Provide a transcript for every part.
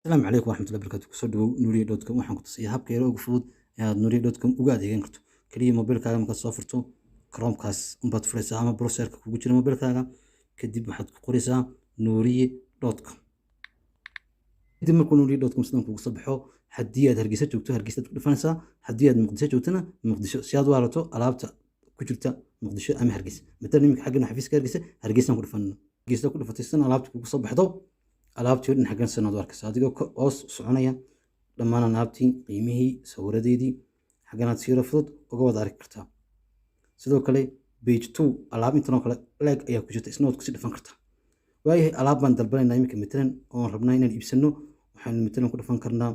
Asalaamu calaykum waraxmatullahi barakaatu. Kusoo dhawow nuuriya.com. Waxaan ku tusayaa habka yar ugu fudud ee aad nuuriya.com uga adeegan karto. Kaliya mobilkaaga markaad soo furto, Chromekaas unbaad furaysaa ama browserka kugu jira mobilkaaga. Kadib waxaad ku qoraysaa nuuriye.com. Kadib markuu nuuriye.com sidan kugu soo baxo, haddii aad Hargeysa joogto, Hargeysaad ku dhufanaysaa. Haddii aad Muqdisho joogtona, Muqdisho, si aad u aragto alaabta ku jirta Muqdisho ama Hargeysa. Matalan, iminka xaggan xafiiska Hargeysa, Hargeysaan ku dhufanana. Hargeysa ku dhufatay, sidan alaabta kugu soo baxdo, alaabtii oo dhan xaggan sidan aad u arkaysa, adigoo hoos soconaya dhammaan alaabtii, qiimihii, sawiradeedii xagganaad si yaro fudud uga wada arki kartaa. Sidoo kale page two alaab intan oo kale leeg ayaa ku jirta, isna waad kusii dhufan kartaa. Waayahay, alaab baan dalbanaynaa iminka, matalan, oon rabnaa inaan iibsano. Waxaynu matalan ku dhufan karnaa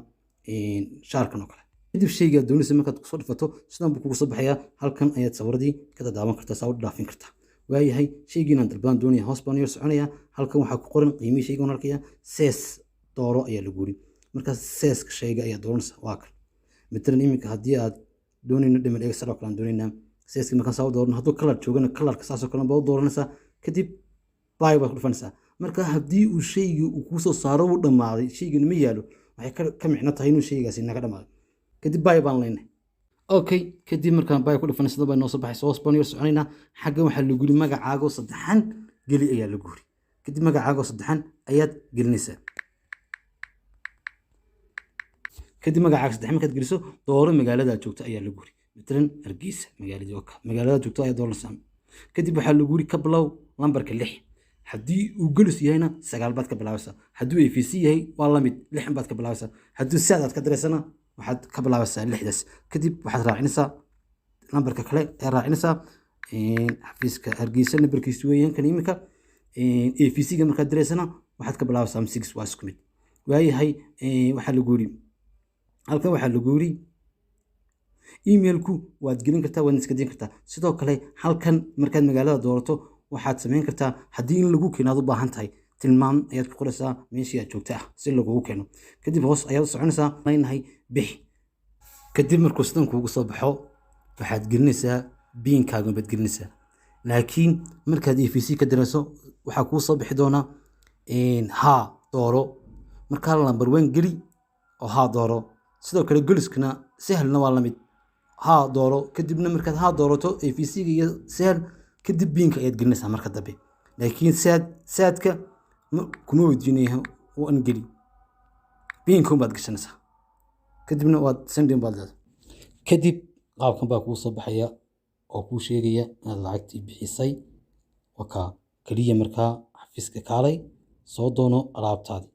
shaarkan oo kale. Kadib shayga aad doonaysa markaad kusoo dhufato, sidan buu kugu soo baxayaa. Halkan ayaad sawiradii ka dadaawan kartaa, saa u dhaafin kartaa. Waayahay, shaygii inaan dalbadaan doonaya, hoos baan yar soconaya. Halkan waxaa ku qoran qiimihii shayga waan arkaya. Size dooro ayaa lagu yiri. Markaas sizeka shayga ayaa dooranaysa, waa kan. Matalan, iminka haddii aad doonayno dhiman XL oo kale aan doonaynaa, sizeka markaan saa u doorano, hadduu color joogana colorka saasoo kale baa u dooranaysaa. Kadib buy baad ku dhufanaysaa. Marka haddii uu shaygii uu kuusoo saaro uu dhammaaday, shaygani ma yaalo, waxay ka micno tahay inuu shaygaasi naga dhammaaday. Kadib buy baan leenahay. Okay, kadib markaan buy ku dhufanay, sida baa noo soo baxaysa. Hoos baan yar soconaynaa. Xaggan waxaa lagu yiri magacaagoo saddexan geli ayaa lagu yiri. Kadib magacaagoo saddexan ayaad gelinaysaa. Kadib magacaaga saddexan markaad geliso, dooro magaalada aad joogto ayaa lagu yiri. Matalan, Hargeysa magaaladii, oo ka magaalada joogto ayaa dooranaysaa. Kadib waxaa lagu yiri ka bilow lambarka 6. Haddii uu Golis yahayna, 9 baad ka bilaabaysaa. Hadduu EVC yahay, waa la mid, 6 baad ka bilaabaysaa. Hadduu Zaad aad ka diraysana, waxaad ka bilaabaysaa lixdaas. Kadib waxaad raacinaysaa lambarka kale ee raacinaysaa xafiiska Hargeysa nambarkiisu weeyaan kan iminka. EVC-ga markaad diraysana, waxaad ka bilaabaysaa 6, waa isku mid. Waayahay, waxaa lagu yiri halkan, waxaa lagu yiri emailku waad gelin kartaa, waad iska diin kartaa. Sidoo kale halkan markaad magaalada doorato, waxaad samayn kartaa haddii in lagu keeno aad u baahan tahay, tilmaam ayaad ku qoraysaa meeshii aad joogta ah si lagugu keeno. Kadib hoos ayaad u soconaysaa, leenahay bix. Kadib markuu sidan kuugu soo baxo, waxaad gelinaysaa PIN-kaaga baad gelinaysaa. Laakiin markaad EVC ka dirayso, waxaa kuu soo bixi doona haa dooro. Markaa lambar 1 geli oo haa dooro. Sidoo kale Goliskana, Sahalna waa lamid, haa dooro. Kadibna markaad haa doorato EVC-ga iyo Sahal, kadib PIN-ka ayaad gelinaysaa marka dambe. Laakiin Zaadka kuma weydiinaya waan geli, PIN-ka unbaad gashanaysaa. Kadibna waad sending baad leedahay. Kadib qaabkan baa kuu soo baxaya oo kuu sheegaya inaad lacagtii bixisay. Wakaa keliya. Markaa xafiiska kaalay, soo doono alaabtaadii.